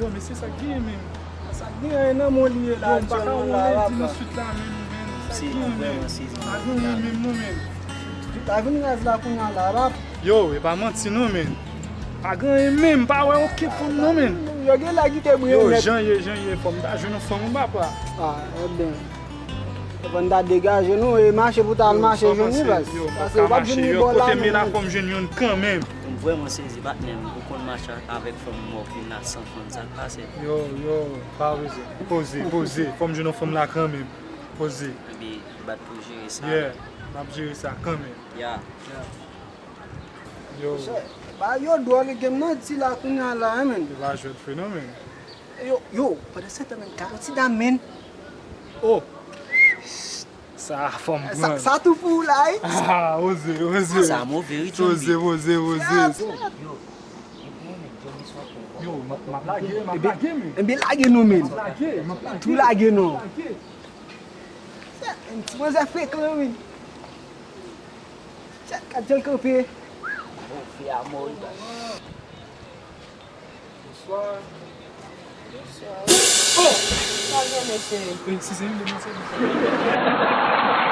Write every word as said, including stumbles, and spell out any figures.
Yo, mesye, sa k genyen menm? Sa k genyen nan men w li ye la, aktyèlman la, rap la. Yo, m pa ka wè w di nan swit la menm, menm. Sa k genyen menm? Pa genyen menm non, menm. Tout la vin raz la kounya la, rap. Yo, e pa manti non, menm. Pa genyen menm, pa wè okenn fanm non, menm. Yo gen la ki te brile nèt. Yo, jan ye, jan ye, fò m ta jwenn yon fanm, papa. Ah, ebyen. Fò n ta degaje nou e mache pou ta al mache jwenn li, baz. Yo, m pa ka mache, yo, kote m ye la, fò m jwenn youn kanmenm. M vrèman sezi, patnè m, ou konn mache avèk fanm mò vin la san fanm, sa k pase? Yo, yo, pa poze. Poze, poze. Fò m jwenn yon fanm la kanmenm. Poze. Epi, bat pou jere sa. Yeah, m ap jere sa kanmenm. Ya. Yo. Ba yo dwòl, gen manti la kounya la, hein, menn. Yo pa jwèt fre non, menn. Yo, yo, pandan se tan, menn, gade yon ti dam, menn. Oh. Sa fanm pran. Sa tou pou ou la, wi. Ah, oze, oze. Sa move, wi, John B. Oze, oze, oze. Yo, m ap lage, m ap lage, men. Ebyen, lage non, men. M ap lage, m ap lage. Tou lage non. Ti manzè frekan, wi. Gad jan l kanpe. Move a mò, wi. Bonswa. Bonswa. Oh! Sa l gen, mesye? Eh, si se yon demanse, mesye.